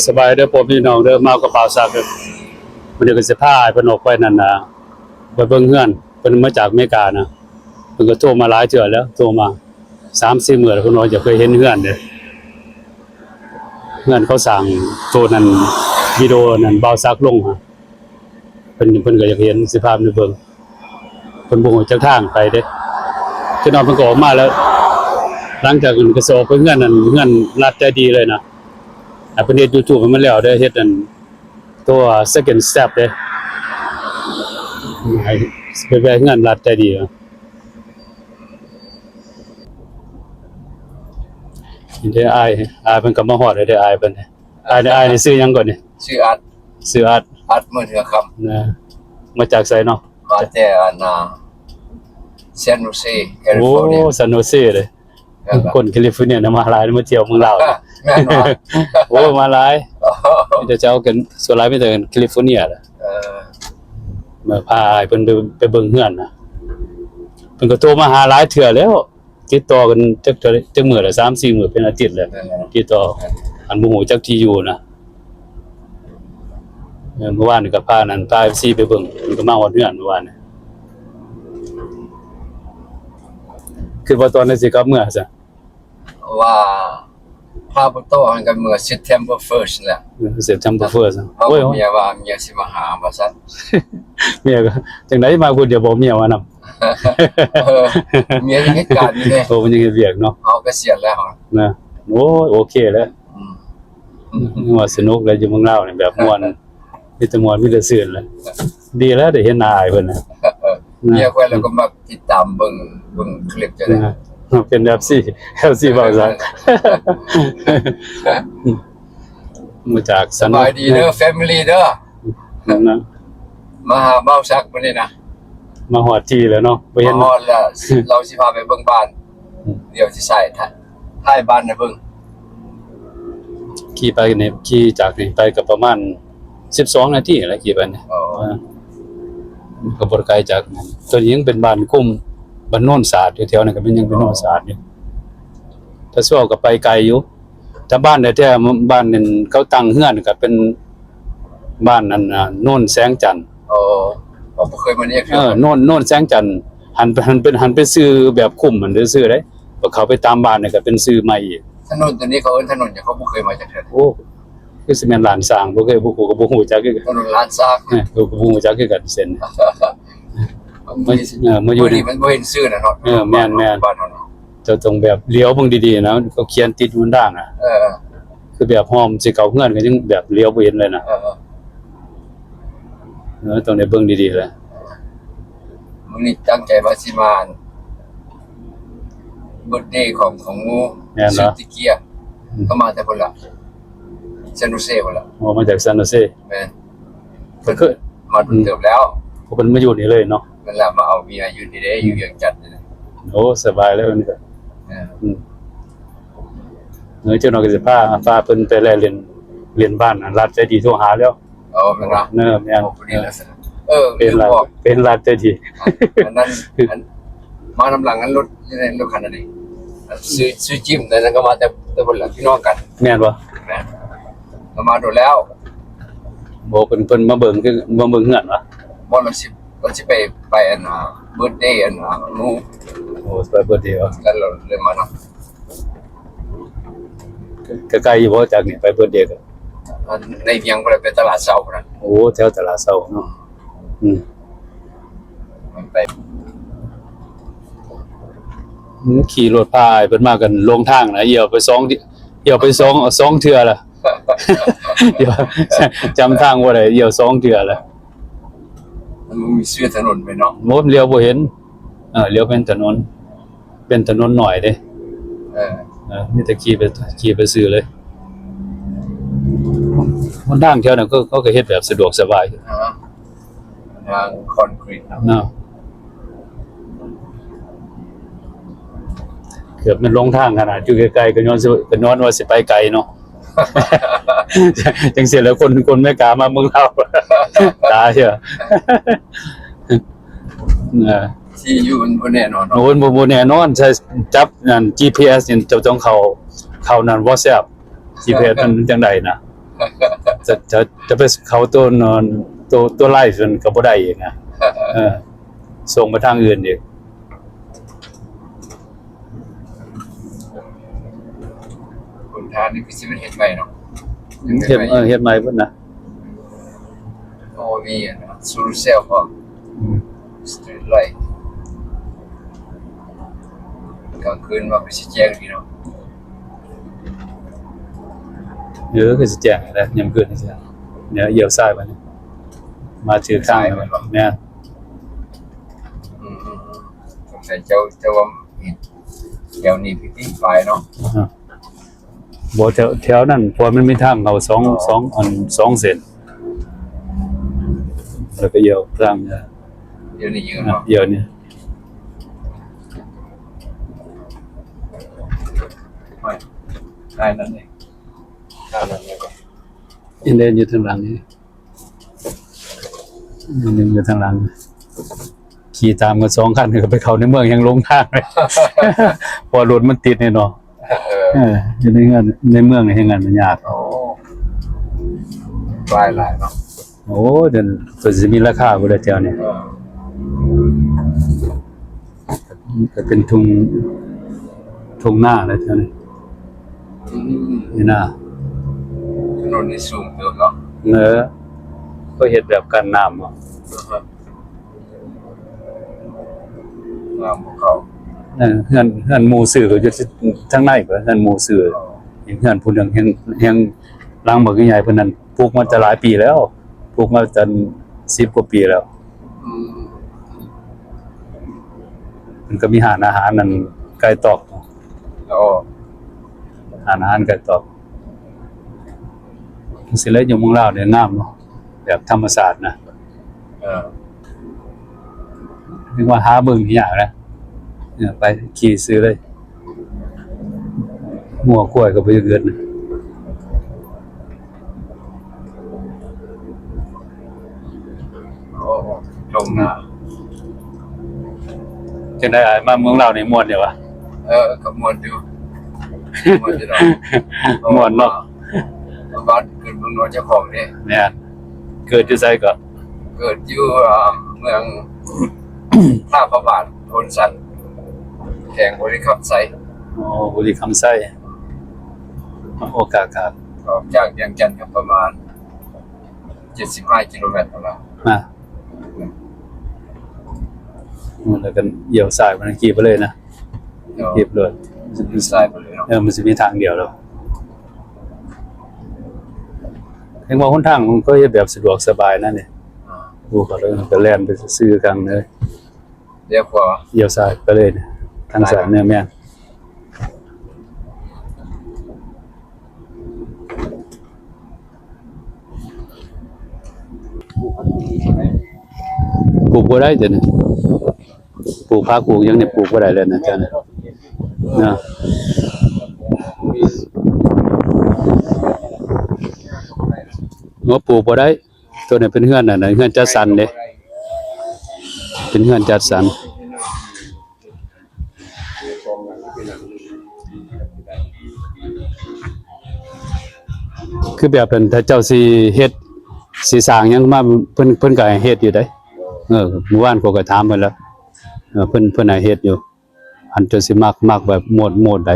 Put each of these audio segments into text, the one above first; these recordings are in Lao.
ສະບາຍເດີພໍ່ແມ່ພີ່ນ້ອງເດີ ມາກັບບ່າວສັກເດີ. ມື້ນີ້ກໍຊິພາອ້າຍເພິ່ນອອກໄປນັ້ນນະ ໄປເບິ່ງເຮືອນ. ເພິ່ນມາຈາກອາເມລິການະ ເພິ່ນກໍໂທມາຫຼາຍເທື່ອແລ້ວ ໂທມາສາມສີ່ມື້ແລ້ວ ເພິ່ນວ່າຢາກໄປເຫັນເຮືອນເດ້ ເຮືອນເຂົາສ້າງ. ໂຕນັ້ນ ວິດີໂອນັ້ນບ່າວສັກລົງຫັ້ນ ເພິ່ນ ເພິ່ນກໍຢາກເຫັນ ຊິພາໄປເບິ່ງ. ເພິ່ນບໍ່ຮູ້ຈັກທາງໄປເດ້ ຄືນ້ອງເພິ່ນກໍອອກມາແລ້ວ. ຫຼັງຈາກນັ້ນກໍຊິອອກໄປເຮືອນນັ້ນ ເຮືອນລັດໃຈດີເລີຍນະ. ອ່າ ເພິ່ນເຮັດ YouTube ໃຫ້ມັນແລ້ວເດ້ ເຮັດອັນ ຕົວ second step ເດ້ ໃຫ້ໄປແວ່ເຮືອນລັດໃຈດີ. ນີ້ເດ້ ອ້າຍ ອ້າຍເພິ່ນກໍມາຮອດແລ້ວເດ້ ອ້າຍເພິ່ນ. ອ້າຍ ອ້າຍນີ້ຊື່ຫຍັງກ່ອນນີ້? ຊື່ອັດ ຊື່ອັດ ອັດ ເມືອງເຮືອຄຳ ນະ. ມາຈາກໃສເນາະ? ມາແຕ່ອັນນາ San Jose ໂອ້ California. San Jose ເດ້. ແມ່ນລະ ຄົນ California ນະມາຫຼາຍ ມາທ່ຽວເມືອງລາວ. ແມ່ນບໍ່? ໂອ້ ມາຫຼາຍ ມີແຕ່ເຈົ້າກັນ ສ່ວນຫຼາຍມີແຕ່ California ລະ. ເອີ ມາພາອ້າຍເພິ່ນໄປ ໄປເບິ່ງເຮືອນນະ. ເພິ່ນກໍໂທມາຫາຫຼາຍເທື່ອແລ້ວ ຕິດຕໍ່ກັນຈັກເທື່ອ ຈັກມື້ລະ ສາມສີ່ມື້ ເປັນອາທິດແລ້ວ ແມ່ນລະ ຕິດຕໍ່. ແມ່ນ ອັນບໍ່ຮູ້ຈັກທີ່ຢູ່ນະ. ເອີ ມື້ວານນີ້ກໍພານັ້ນ ພາ ເອັຟຊີ ໄປເບິ່ງ ເພິ່ນກໍມາຮອດເຮືອນມື້ວານນີ້. ຄິດວ່າຕອນໃດຊິກັບເມືອຊະ? ວ່າພາໄປຕໍ່ຫັ້ນກັນເມື່ອ September first ແຫຼະ. ເອີ September first ນະ. ໂອ້ຍ ເມຍວ່າເມຍຊິມາຫາວ່າຊັ້ນ. ເມຍກໍ ຈັ່ງໃດມາຄົນດຽວ ບອກເມຍມານຳ. ເອີ ເມຍຍັງເຮັດການຢູ່ເດ້. ໂອ້ ມັນຍັງເຮັດວຽກເນາະ. ເຮົາກະສຽນແລ້ວນະ. ໂອ້ຍ ໂອເຄແລ້ວ. ອືມ ວ່າສະໜຸກແລ້ວ ຢູ່ເມືອງລາວນີ້ແບບມ່ວນ ມີແຕ່ມ່ວນ ມີແຕ່ຊື່ນແຫຼະ. ດີແລ້ວໄດ້ເຫັນໜ້າອ້າຍເພິ່ນນະ. ເອີ ເມຍຂ້ອຍລາວກໍມັກຕິດຕາມເບິ່ງ ເບິ່ງຄລິບເຈົ້າເດ້. ເປັນ ເອັຟຊີ ເອັຟຊີບ່າວສັກ ມາຈາກ ສະໜຸກ. ສະບາຍດີເດີ family ເດີ. ມາຫາບ່າວສັກມື້ນີ້ນະ. ມາຮອດທີ່ແລ້ວເນາະ ບໍ່ເຫັນ ມາຮອດແລ້ວ ລາວຊິພາໄປເບິ່ງບ້ານ. ອືມ ດຽວຊິສາຍ ຖ່າຍ ຖ່າຍບ້ານໃຫ້ເບິ່ງ. ຂີ່ໄປນີ້ ຂີ່ຈາກນີ້ໄປກໍປະມານສິບສອງນາທີແຫຼະ ຂີ່ໄປນີ້. ອໍ ກໍບໍ່ໄກຈາກນັ້ນ. ຕົວນີ້ຍັງເປັນບ້ານກຸ່ມ ບ້ານໂນນສາດຢູ່ ແຖວນັ້ນກໍແມ່ນຍັງເປັນໂນນສາດຢູ່. ຖ້າຊິເວົ້າກໍໄປໄກຢູ່ ແຕ່ບ້ານແທ້ໆ ບ້ານນັ້ນເຂົາຕັ້ງເຮືອນກໍເປັນ ບ້ານນັ້ນນະ ໂນນແສງຈັນ. ອໍ ບໍ່ເຄີຍມານີ້. ເອີ ໂນນ ໂນນແສງຈັນ ຫັນ ຫັນເປັນ ຫັນເປັນຊື່ແບບຄຸ້ມຫັ້ນຊື່ເດ້. ພໍເຂົ້າໄປຕາມບ້ານນີ້ກໍເປັນຊື່ໃໝ່ອີກ. ຖະໜົນຕົວນີ້ເຂົາເອີ້ນຖະໜົນຫຍັງ? ຂ້ອຍບໍ່ເຄີຍມາຈັກເທື່ອ. ໂອ້ ຄືຊິແມ່ນລ້ານຊ້າງ ບໍ່ເຄີຍ ບໍ່ ກໍບໍ່ຮູ້ຈັກຄືກັນ. ຖະໜົນລ້ານຊ້າງ. ເອີ ກໍບໍ່ຮູ້ຈັກຄືກັນເສັ້ນ. ເອີ ມາຢູ່ນີ້ມັນບໍ່ເຫັນຊື່ນະເນາະ. ເອີ ແມ່ນໆ ບ້ານເຮົາເນາະ. ເຈົ້າຕ້ອງແບບຫຼຽວເບິ່ງດີໆນະ ເຂົາຂຽນຕິດຢູ່ທາງນະ. ເອີ ຄືແບບຮອມຊິເຂົ້າເຮືອນກໍຍັງແບບຫຼຽວບໍ່ເຫັນເລີຍນະ. ເອີ ເອີ ຕ້ອງໄດ້ເບິ່ງດີໆແຫຼະ. ມື້ນີ້ຕັ້ງໃຈວ່າຊິມາ ເບີດເດຂອງ ຂອງໝູ່. ແມ່ນລະ ຊື່ຕິເກຍ. ອືມ ກໍມາແຕ່ພຸ້ນລະ San Jose ພຸ້ນລະ. ອໍ ມາຈາກ San Jose. ແມ່ນ ເພິ່ນ ເພິ່ນມາດົນເຕີບແລ້ວ. ເພິ່ນມາຢູ່ນີ້ເລີຍເນາະ. ແມ່ນລະ ມາເອົາເມຍຢູ່ນີ້ເດ້ ອືມ ຢູ່ວຽງຈັນນີ້. ໂອ້ ສະບາຍແລ້ວນີ້ກໍ. ເອີ ອືມ ເອີ ເຈົ້ານ້ອຍກໍຊິພາ ພາເພິ່ນໄປແລ່ນ ເລ່ນບ້ານ ອັນລັດໃຈດີໂທຫາແລ້ວ. ອໍ ແມ່ນລະ. ເອີ ແມ່ນ. ໂອ້ ພໍດີແລ້ວ. ເອີ ເປັນລັດ ເປັນລັດໃຈດີ. ອັນນັ້ນ ອັນ ມານຳຫຼັງ ອັນລົດ ຢູ່ໃນລົດຄັນນັ້ນເດ້ ອັນຊື່ ຊື່ຈິມ ນັ້ນກໍມາແຕ່ ແຕ່ພຸ້ນລະ ພີ່ນ້ອງກັນ. ແມ່ນບໍ່? ແມ່ນ ກໍມາໂດນແລ້ວ. ບໍ່ ເພິ່ນ ເພິ່ນມາເບິ່ງ ຄືມາເບິ່ງເຮືອນຫວາ? ບໍ່ ລາວຊິ ລາວຊິໄປ ໄປອັນ ອ່າ ເບີດເດ ອັນ ອ່າ ໝູ່. ໂອ້ ໄປເບີດເດຫວາ? ກໍເລີຍມານຳ. ກະໄກຢູ່ບໍ່ຈາກນີ້ໄປເບີດເດ? ອັນໃນວຽງພຸ້ນແຫຼະ ໄປຕະຫຼາດເຊົ້າພຸ້ນນະ. ໂອ້ ແຖວຕະຫຼາດເຊົ້າເນາະ. ອືມ ມັນໄປ ອືມ ຂີ່ລົດພາອ້າຍເພິ່ນມາກັນຫຼົງທາງນະ ອຽວໄປສອງ ອຽວໄປສອງ ສອງເທື່ອລະ ຈຳທາງບໍ່ໄດ້ ອຽວສອງເທື່ອລະ. ມັນບໍ່ມີຊື່ຖະໜົນໄປເນາະ. ໂອ້ ຫຼຽວບໍ່ເຫັນ. ເອີ ຫຼຽວເປັນຖະໜົນ ເປັນຖະໜົນນ້ອຍເດ້. ເອີ ເອີ ມີແຕ່ຂີ່ໄປ ຂີ່ໄປຊື່ເລີຍ. ຫົນທາງແຖວນັ້ນ ເຂົາ ເຂົາກໍເຮັດແບບສະດວກສະບາຍ. ອ່າ ທາງຄອນກຣີດເນາະ ເນາະ. ເກືອບແມ່ນຫຼົງທາງຂະໜາດ ຢູ່ໃກ້ໆ ກໍຍ້ອນຊິ ກໍຍ້ອນວ່າຊິໄປໄກເນາະ. ຈັ່ງຊີ້ແຫຼະ ຄົນ ຄົນເມກາມາເມືອງລາວ ຕາຍເທື່ອ. ທີ່ຢູ່ມັນບໍ່ແນ່ນອນເນາະ. ໂອ້ຍ ມັນບໍ່ ບໍ່ແນ່ນອນ. ໃຊ້ຈັບນັ້ນ ຈີພີເອັສນີ້ ເຈົ້າຕ້ອງເຂົ້າ ເຂົ້ານັ້ນ WhatsApp ຈີພີເອສມັນຈັ່ງໃດນະ ຈະ ຈະ ຈະໄປເຂົ້າໂຕ ໂຕ ໂຕໄລຟ໌ມັນກໍບໍ່ໄດ້ອີກນະ ເອີ ສົ່ງໄປທາງອື່ນອີກ. ຫົນທາງນີ້ຄືຊິແມ່ນເຮັດໃໝ່ເນາະ ເຮັດ ເອີ ເຮັດໃໝ່ເບິດນະ. ໂອ້ ມີອັນໂຊລາເຊວພ້ອມ ອືມ ສະຕຣີດໄລ ກາງຄືນມາຄືຊິແຈ້ງດີເນາະ. ເອີ ຄືຊິແຈ້ງແຫຼະ ຍາມຄືນນີ້ຊິ ແນວລ້ຽວຊ້າຍມານີ້ ມາຖືກທາງແລ້ວ ແມ່ນ. ອືມ ສົງໄສເຈົ້າ ເຈົ້າວ່າແຖວນີ້ມີໄຟເນາະ. ອາ ບໍ່ ແຖວ ແຖວນັ້ນ ເພາະວ່າມັນມີທາງເຂົ້າສອງ ອໍ ສອງອັນ ສອງເສັ້ນ ແລ້ວກໍລ້ຽວທາງ ລ້ຽວນີ້ຢູ່ເນາະ ລ້ຽວນີ້ ໄປ ໄປນັ້ນເອງ ທາງນັ້ນເອງ ເຫັນເດີຢູ່ທາງຫຼັງນີ້ ມັນຍັງຢູ່ທາງຫຼັງ ຂີ່ຕາມກັນສອງຄັນ ກໍໄປເຂົ້າໃນເມືອງແຮ່ງຫຼົງທາງ ເພາະວ່າລົດມັນຕິດນີ້ເນາະ. ເອີ ເອີ ຢູ່ໃນເຮືອນ ໃນເມືອງນີ້ແຮ່ງອັນຍາກ. ໂອ້ ຫຼາຍໆເນາະ. ໂອ້ ເດີນ ເພິ່ນຊິມີລາຄາບໍ່ລະແຖວນີ້? ເອີ ກໍເປັນທົ່ງ ທົ່ງນາແຫຼະແຖວນີ້. ອືມ ນີ້ນະ ຖະໜົນນີ້ສູງເຕີບເນາະ. ເອີ ເຂົາເຮັດແບບກັນນ້ຳເນາະ. ອາຮະ ນ້ຳບໍ່ເຂົ້າ. ເອີ ເຮືອນ ເຮືອນໝູ່ຊື່ກໍຢູ່ທາງໃນພຸ້ນ ເຮືອນໝູ່ຊື່. ອໍ ເຮືອນຜູ້ໜຶ່ງແຮ່ງ ແຮ່ງຫຼັງບັກໃຫຍ່ໆ ເພິ່ນນັ້ນ ປູກມາແຕ່ຫຼາຍປີແລ້ວ ປູກມາຕັ້ງສິບກວ່າປີແລ້ວ. ອືມ ເພິ່ນກໍມີຮ້ານອາຫານນັ້ນ ໄກ່ຕອກ. ອໍ ຮ້ານອາຫານໄກ່ຕອກ. ຈັ່ງຊີ້ແຫຼະ ຢູ່ເມືອງລາວນີ້ງາມເນາະ ແບບທຳມະຊາດນະ. ເອີ ນຶກວ່າຫາເບິ່ງຍາກນະ ເອີ ໄປຂີ່ຊື່ເລີຍ ງົວຄວາຍກໍບໍ່ຢາກເກີດນະ. ໂອ້ ທົ່ງນາ. ຈັ່ງໃດອ້າຍ ມາເມືອງລາວນີ້ມ່ວນຢູ່ຫວາ? ເອີ ກໍມ່ວນຢູ່ ມ່ວນຢູ່ດອກ. ມ່ວນເນາະ ບ້ານເກີດເມືອງນອນເຈົ້າຂອງເດ້. ແມ່ນ. ເກີດຢູ່ໃສກໍ? ເກີດຢູ່ ອ່າ ເມືອງທ່າພະບາດ ໂພນສັນ ແຂວງບໍລິຄຳໄຊ. ອໍ ບໍລິຄຳໄຊ. ໂອ ກະ ກະ ອອກຈາກວຽງຈັນກໍປະມານເຈັດສິບຫ້າກິໂລແມັດພຸ້ນລະ. ນະ ແລ້ວກໍລ້ຽວຊ້າຍມາທາງກີບໄປເລີຍນະ. ໂດຍ ກີບໂລດ ລ້ຽວຊ້າຍໄປເລີຍເນາະ. ເອີ ມັນຊິມີທາງດຽວແລ້ວ. ເຫັນວ່າຫົນທາງມັນກໍເຮັດແບບສະດວກສະບາຍນະນີ້. ອາ ໂອ້ ກໍເລີຍ ກໍແລ່ນໄປຊື່ກັນເລີຍ. ລ້ຽວຂວາ ລ້ຽວຊ້າຍໄປເລີຍ ທາງຊ້າຍ ຊ້າຍ ແມ່ນ. ປູກບໍ່ໄດ້ເດ້ນີ້ ປູກຜັກປູກຫຍັງນີ້ ປູກບໍ່ໄດ້ແລ້ວນະ ເຈົ້ານະ ນະ ເອີ ປູກບໍ່ໄດ້. ໂຕນີ້ເປັນເຮືອນ ອັນນັ້ນ ເຮືອນຈັດສັນເດ້ ເປັນເຮືອນຈັດສັນ. ຄືແບບເພິ່ນ ຖ້າເຈົ້າຊິເຮັດ ຊິສ້າງຫຍັງມາ ເພິ່ນ ເພິ່ນກໍໃຫ້ເຮັດຢູ່ເດ້. ເອີ ມື້ວານຂ້ອຍກໍຖາມເພິ່ນແລ້ວ ເອີ ເພິ່ນ ເພິ່ນໃຫ້ເຮັດຢູ່. ອັນເຈົ້າຊິມັກ ມັກແບບໂໝດ ໂໝດໃດ?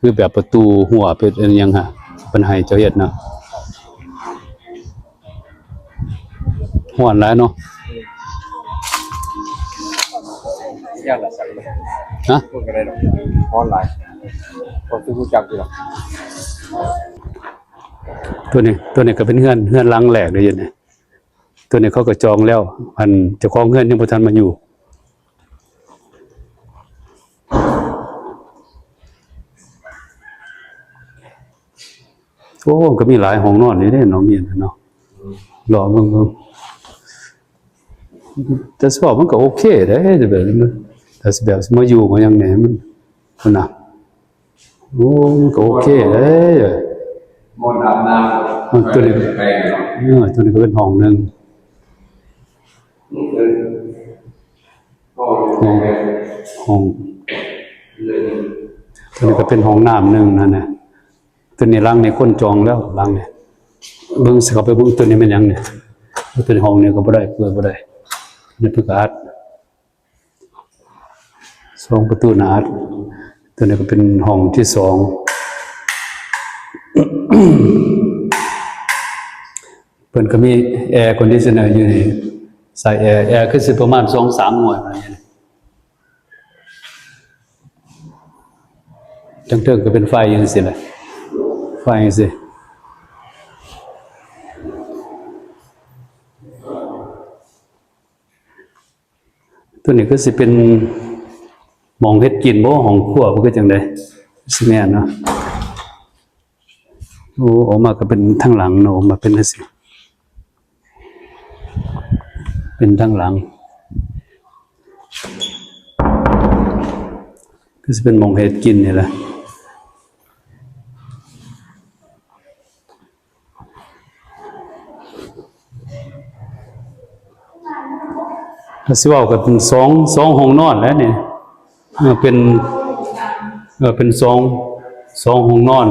ຄືແບບປະຕູ ຫົວເປັນອີ່ຫຍັງຫະ ເພິ່ນໃຫ້ເຈົ້າເຮັດນະ. ຮ້ອນຫຼາຍເນາະ. ຮະ? ຮ້ອນຫຼາຍ. ກໍຄືຮູ້ຈັກຢູ່ດອກ. ໂຕນີ້ ໂຕນີ້ກໍເປັນເຮືອນ ເຮືອນຫຼັງແລກເດ້ຢູ່ນີ້. ໂຕນີ້ເຂົາກໍຈອງແລ້ວ ອັນເຈົ້າຂອງເຮືອນຍັງບໍ່ທັນມາຢູ່. ໂອ້ ກໍມີຫຼາຍຫ້ອງນອນຢູ່ເດ້ເນາະ ມີເນາະ ລໍເບິ່ງໆ. ແຕ່ສະເພາະມັນກໍໂອເຄເດ້ ແບບ ແຕ່ແບບຊິມາຢູ່ມາຫຍັງແດ່ ມັນ ພຸ້ນນະ. ໂອ້ ມັນກໍໂອເຄເດ້. ໝໍ້ອາບນ້ຳ ເອີ ໂຕນີ້ ເອີ ໂຕນີ້ກໍເປັນຫ້ອງໜຶ່ງ. ຫ້ອງ ຫ້ອງ ໂຕນີ້ກໍເປັນຫ້ອງນ້ຳໜຶ່ງນັ້ນນະ. ຕົວນີ້ຫຼັງນີ້ຄົນຈອງແລ້ວ ຫຼັງນີ້ ເບິ່ງ ຊິເຂົ້າໄປເບິ່ງຕົວນີ້ແມ່ນຫຍັງນີ້ ຕົວນີ້ຫ້ອງນີ້ກໍບໍ່ໄດ້ ເປີດບໍ່ໄດ້ ນີ້ເພິ່ນກໍອັດ ສອງປະຕູໜ້າອັດ ຕົວນີ້ກໍເປັນຫ້ອງທີສອງ ເພິ່ນກໍມີແອຄອນດິຊະເນີຢູ່ນີ້ ສາຍແອ ແອຄືຊິປະມານສອງສາມໜ່ວຍ ທາງເທິງກໍເປັນໄຟຈັ່ງຊີ້ແຫຼະ ໄຟຈັ່ງຊີ້ ຕົວນີ້ຄືຊິເປັນໝ່ອງເຮັດກິນບໍ່ ຫ້ອງຄົວບໍ່ ຄືຈັ່ງໃດ ຊິແມ່ນເນາະ. ໂອ້ ອອກມາກໍເປັນທາງຫຼັງເນາະ ອອກມາເປັນຈັ່ງຊີ້ ເປັນທາງຫຼັງ ຄືຊິເປັນໝ່ອງເຮັດກິນນີ້ແຫຼະ. ຖ້າຊິເວົ້າກໍເປັນສອງ ສອງຫ້ອງນອນແຫຼະນີ້ ເອີ ເປັນ ເອີ ເປັນສອງ ສອງຫ້ອງນອນ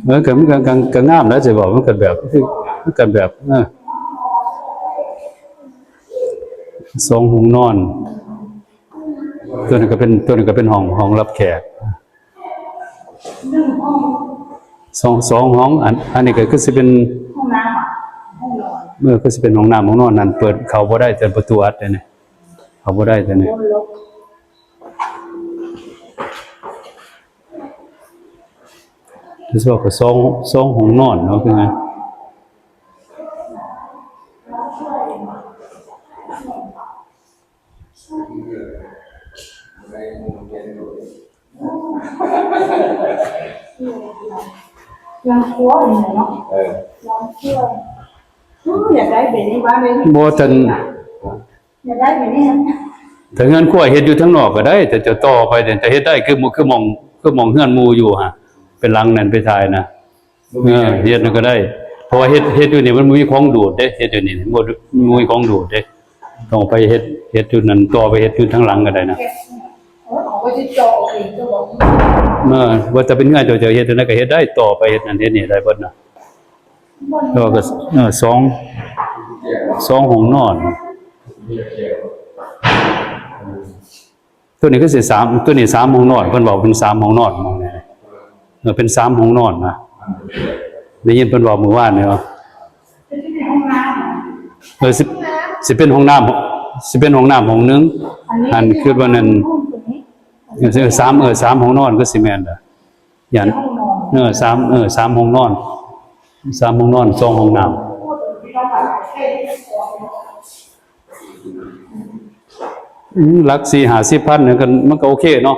ເອີ ກໍ ມັນກໍ ກໍ ກໍງາມແຫຼະ ຊິເວົ້າ ມັນກໍແບບ ມັນກໍແບບ ເອີ ສອງຫ້ອງນອນ ຕົວນັ້ນກໍເປັນ ຕົວນັ້ນກໍເປັນຫ້ອງ ຫ້ອງຮັບແຂກ ສອງ ສອງຫ້ອງ ອັນ ອັນນີ້ກໍຄືຊິເປັນຫ້ອງນ້ຳ ຫ້ອງນອນ ເອີ ຄືຊິເປັນຫ້ອງນ້ຳຫ້ອງນອນ ນັ້ນເປີດເຂົ້າບໍ່ໄດ້ ແຕ່ປະຕູອັດເດ້ນີ້ ເຂົ້າບໍ່ໄດ້ແຕ່ນີ້ ໂດຍສະເພາະກໍສອງ ສອງຫ້ອງນອນເນາະ ຄືຫຍັງ ຫຼັງຄົວນີ້ເນາະ ເອີ ຫຼັງຄົວ ອື ຢາກໄດ້ແບບນີ້ບ້ານເດ້ ບໍ່ທັນ ຢາກໄດ້ແບບນີ້ ຖ້າເຮືອນຄົວເຮັດຢູ່ທາງນອກກໍໄດ້ ແຕ່ຈະຕໍ່ໄປ ແຕ່ເຮັດໄດ້ ຄື ຄືໝ່ອງ ຄືໝ່ອງເຮືອນໝູ່ຢູ່ຫັ້ນ ເປັນຫຼັງນັ້ນໄປຖ່າຍນະ ເອີ ເຮັດນັ້ນກໍໄດ້ ເພາະວ່າເຮັດ ເຮັດຢູ່ນີ້ມັນບໍ່ມີຂອງດູດເດ້ ເຮັດຢູ່ນີ້ບໍ່ ບໍ່ມີຂອງດູດເດ້ ຕ້ອງໄປເຮັດ ເຮັດຢູ່ນັ້ນ ຕໍ່ໄປເຮັດຢູ່ທາງຫຼັງກໍໄດ້ນະ ເອີ ວ່າແຕ່ເປັນເຮືອນເຈົ້າ ເຈົ້າເຮັດຈັ່ງໃດກໍເຮັດໄດ້ ຕໍ່ໄປເຮັດນັ້ນເຮັດນີ້ໄດ້ເບິດນະ ແລ້ວກໍ ເອີ ສອງ ສອງຫ້ອງນອນ ຕົວນີ້ຄືຊິສາມ ຕົວນີ້ສາມຫ້ອງນອນ ເພິ່ນເວົ້າເປັນສາມຫ້ອງນອນ ມອງນີ້ ເອີ ເປັນສາມຫ້ອງນອນນະ ໄດ້ຍິນເພິ່ນເວົ້າມື້ວານນີ້ວ່າ ເອີ ຊິ ຊິເປັນຫ້ອງນ້ຳ ຊິເປັນຫ້ອງນ້ຳຫ້ອງໜຶ່ງ ອັນຄິດວ່ານັ້ນ ເອີ ສາມ ເອີ ສາມຫ້ອງນອນກໍຊິແມ່ນລະ ຢ້ານ ເອີ ສາມ ເອີ ສາມຫ້ອງນອນ ສາມຫ້ອງນອນ ສອງຫ້ອງນ້ຳ ອືມ ຫຼັກສີ່ຫ້າສິບພັນນີ້ກໍ ມັນກໍໂອເຄເນາະ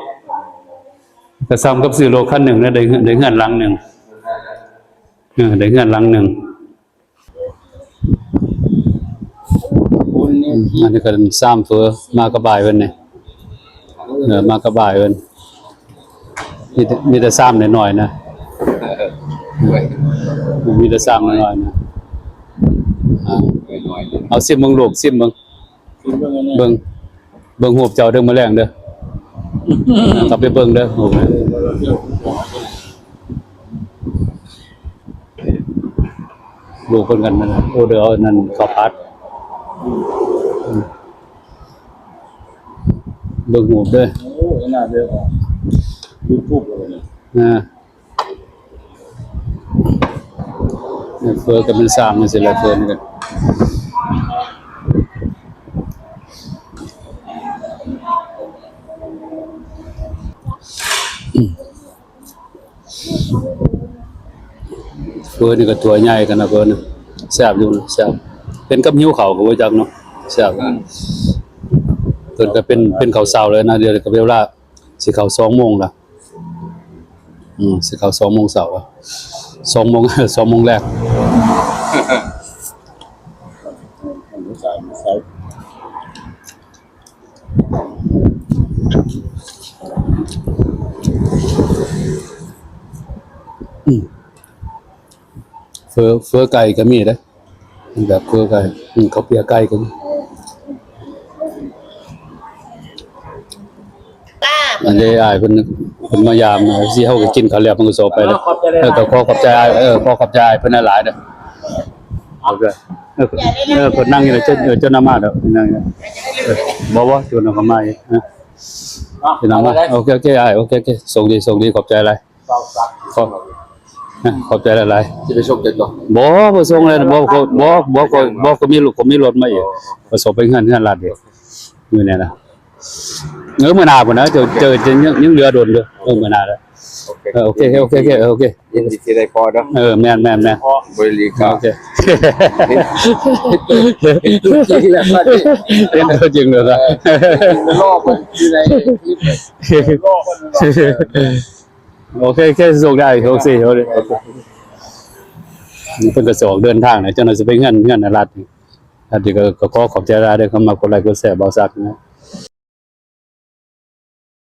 ກໍສ່ຳກັບຊື້ລົດຄັນໜຶ່ງນະ ໄດ້ເຮືອນ ໄດ້ເຮືອນຫຼັງໜຶ່ງ ເອີ ໄດ້ເຮືອນຫຼັງໜຶ່ງ. ອືມ ອັນນີ້ກໍຊາມເຟີ ມາກັບອ້າຍເພິ່ນນີ້ ເອີ ມາກັບອ້າຍເພິ່ນ ມີແຕ່ ມີແຕ່ຊາມນ້ອຍໆນະ ມີແຕ່ຊາມນ້ອຍໆນະ ອ່າ ເອົາຊິມເບິ່ງລູກ ຊິມເບິ່ງ ເບິ່ງ ເບິ່ງຮູບເຈົ້າເດີ ມື້ແລງເດີ ເຂົ້າໄປເບິ່ງເດີ ຮູບ ລູກເພິ່ນກັນນັ້ນ ໂອເດີ ເອົານັ້ນເຂົ້າຜັດ ເບິ່ງຮູບເດີ ໂອ້ ໜ້າເດີ ຢູທູບເລີຍ ອ່າ. ເຟີກໍເປັນຊາມຈັ່ງຊີ້ແຫຼະ ເຟີນີ້ກໍ ເຟີນີ້ກໍຕົວໃຫຍ່ຂະໜາດ ເຟີນີ້ແຊບຢູ່ນະ ແຊບ ເປັນກັບຫິວເຂົ້າກໍບໍ່ຈັກເນາະ ແຊບ ເພິ່ນກໍເປັນ ເປັນເຂົ້າເຊົ້າເລີຍນະ ດຽວນີ້ກໍເປັນເວລາ ຊິເຂົ້າສອງໂມງລະ ອືມ ຊິເຂົ້າສອງໂມງເຊົ້າລະ ສອງໂມງ ສອງໂມງແລງ ອືມ ເຟີ ເຟີໄກ່ກໍມີເດ້. ແບບເຄືອໄກ່ ອືມ ເຂົ້າປຽກໄກ່ກໍມີ ລາບ ອັນນີ້ອ້າຍເພິ່ນ ເພິ່ນມາຢາມ ຊິເຮົາກໍກິນເຂົ້າແລ້ວເພິ່ນກໍສອບໄປແລ້ວ. ເອີ ກໍຂໍຂອບໃຈອ້າຍ ເອີ ຂໍຂອບໃຈອ້າຍເພິ່ນຫຼາຍໆເດີ. ເອີ ເອີ ເພິ່ນນັ່ງຢູ່ເດີ ເຈົ້າ ເອີ ເຈົ້ານຳມາເດີ ນັ່ງຢູ່. ເອີ ບໍ່ ບໍ່ ເຈົ້ານຳກໍມາອີກນະ ເຈົ້ານຳມາ. ໂອເຄ ໂອເຄອ້າຍ ໂອເຄ ໂອເຄ ໂຊກດີ ໂຊກດີ ຂອບໃຈຫຼາຍ. ຂອບ ຂອບໃຈຫຼາຍໆ. ຊິໄປສົ່ງຈັກດອກ? ບໍ່ ບໍ່ສົ່ງເລີຍ ບໍ່ ບໍ່ ບໍ່ ບໍ່ ບໍ່ ກໍມີລົດ ກໍມີລົດມາອີກ ກໍສົ່ງໄປເຮືອນ ເຮືອນລາດເດ ມື້ນີ້ນະ. ເອີ ມື້ໜ້າພຸ້ນນະ ເຈົ້າ ເຈົ້າ ເຈົ້າຍັງ ຍັງເຫຼືອດົນຢູ່. ເອີ ມື້ໜ້າເດີ. ໂອເຄ ເອີ ໂອເຄ ໂອເຄ ໂອເຄ ໂອເຄ ຍິນດີທີ່ໄດ້ພໍເນາະ. ເອີ ແມ່ນໆໆ ໂອເຄ ເປັນຕົວຈິງແລ້ວ ເປັນຕົວຈິງແລ້ວນະ. ລໍເພິ່ນຢູ່ໃນຄລິບ ລໍເພິ່ນ. ໂອເຄ ໂອເຄ ໂຊກດີ ໂອເຄ ໂອເຄ ເພິ່ນກໍຊິອອກເດີນທາງແລ້ວ ເຈົ້າໜ້ອຍຊິໄປເຮືອນ ເຮືອນອາລັດ. ອັນນີ້ກໍ ກໍຂໍຂອບໃຈຫຼາຍເດີ ເຂົ້າມາກົດໄລກົດແຊ ບ່າວສັກນະ.